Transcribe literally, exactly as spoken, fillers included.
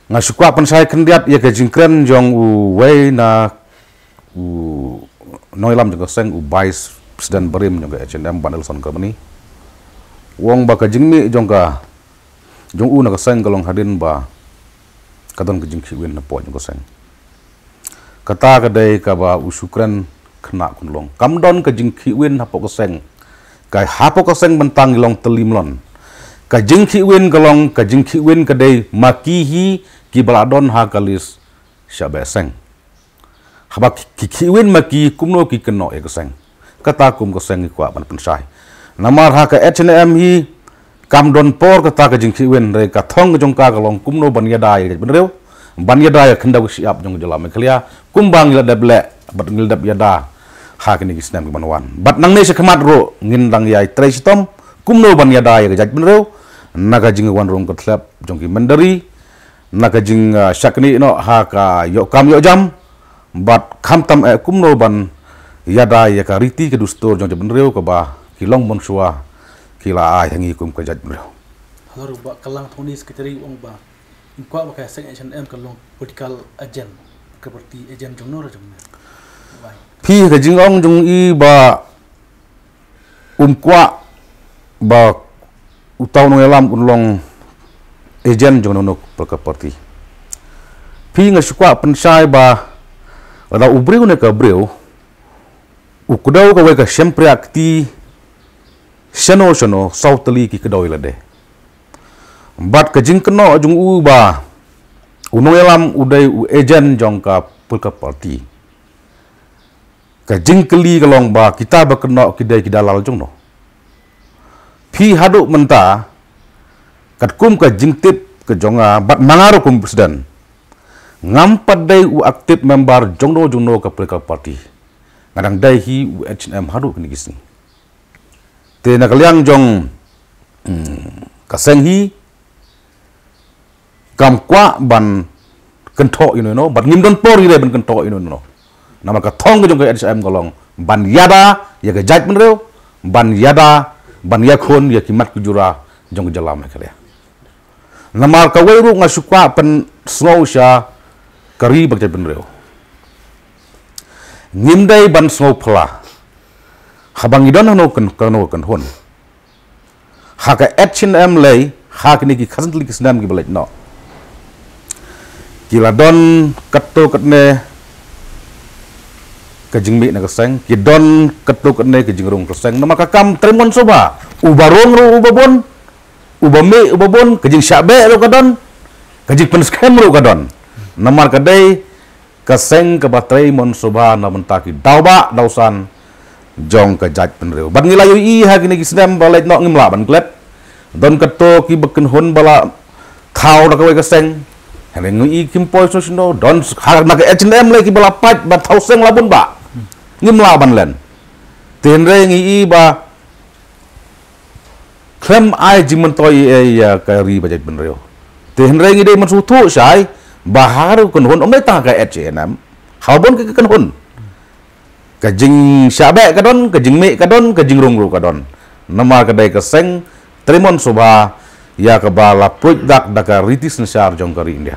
Nga shu kwah pynshai khyndiat ïa ka jingkren jong uwei na u nongïalam jong ka seng, u Vice President barim jong ka H N M, Bah Nelson Kyrmani. U ong ba ka jingmih jong ka, jong u na ka seng ka long hadien ba ka don ka jingkhih win hapoh jong ka seng. Kata ka dei kaba u shu kren khynnah khunlung. Kam don ka jingkhih win hapoh ka seng. Ka hapoh ka seng mynta ngi long tylli mlien. Ka jingkhih win ka long, ka jingkhih win ka dei ma ki hi kiba la don ha ka list shah beh seng. Haba ki, ki khih win ma ki, kumno ki kynnoh ïa ka seng. Kata kum ka seng ngi kwah ban pynshai. Namar ha ka H N M hi kam don por kata ka jingkhih win, hynrei ka thong ka jong ka ka long kumno ban ïada ïa ka jaitbynriew, ban ïada ïa ka khyndew ka shyiap jong ka jylla Meghalaya, kumba ngi la dep leh bad ngi la dep ïada ha kine ki snem kiban wan. Bad nangne shakhmat ruh ngin dang ïai trei shitom kumno ban ïada ïa ka jaitbynriew na ka jingwan rung ka thlep jong ki mynder, na ka jing, ah, shakri noh ha ka ïoh kam ïoh jam, bad khamtam eh kumno ban ïada ïa ka riti ka dustur jong jaitbynriew kaba ki long mynshuwa ki la ai ha ngi kum ka jaitbynriew. Halor Bah Kylang Thongni, Secretary, u ong ba ym kwah ba ka seng H N M ka long political agent, ka party agent jong no ra jong no. Phi, ka jingong jong i ba um kwah ba uta u nongïalam un long agent jong no no ka party. Phi, nga shu kwah pynshai ba lada u briew ne ka briew u kdew kawei ka shympriah kti shano shano, saw tylli ki kdew ïa lade. Bad ka jingkynnoh jong u ba u nongïalam u dei u agent jong ka political party, ka jingkylli ka long ba kita ba kynnoh ki dei ki dalal jong no. Phi, haduh mynta katkum ka jingtip ka jong nga bad ma nga ruh kum president, ngam pat dei u active member jong no jong no ka political party. Nga dang dei hi u H N M haduh kine ki sngi. Te na ka liang jong, hmm, ka seng hi kam kwah ban kynthoh ïano ïano, bad ngim don por ïa re ban kynthoh ïano ïano. Namar ka thong ka jong ka H N M ka long ban ïada ïa ka jaitbynriew, ban ïada, ban ïakhun ïa ki mat ki jura jong ka jylla Meghalaya. Namar kawei ruh nga shu kwah pynsngew sha ka ri bad ka jaitbynriew. Ngim dei ban sngew phylla haba ngi don hano kyn-, kano kynhun. Ha ka H N M lei, ha kine ki khatsan tylli ki snem kiba leit noh, ki la don katto katne ka jingmih na ka seng, ki don katto katne ka jingrung ka seng. Namar ka kam trei mon sngewbha, uba rung ruh uba bun, uba mih uba bun, ka jingshah beh ruh ka don, ka jingpynskhem ruh ka don. Namar ka dei ka seng kaba trei mon sngewbha na bynta ki daw bah daw san jong ka jaitbynriew. Bad ngi la ïohi ha kine ki snem ba leit noh ngim lah ban klet. Don katto kiba kynhun ba la thaw da kawei ka seng, hynrei ngi ïohi kim poi shano shano. Don ha na ka H N M lei kiba la pait ba thaw seng la bun bah, ngim lah ban len. Te hynrei ngi ïohi ba khlem ai jingmyntoi ïa ka ri bad jaitbynriew. Te hynrei ngi dei ban sngewthuh shai ba ha ka kynhun, ym dei tang ka H A N M, ha bun ki kynhun ka jingshah beh ka don, ka jingmih ka don, ka jingrung ruh ka don. Namar ka dei ka seng trei mon sngewbha ïa kaba la pruid dak da ka riti synshar jong ka ri India.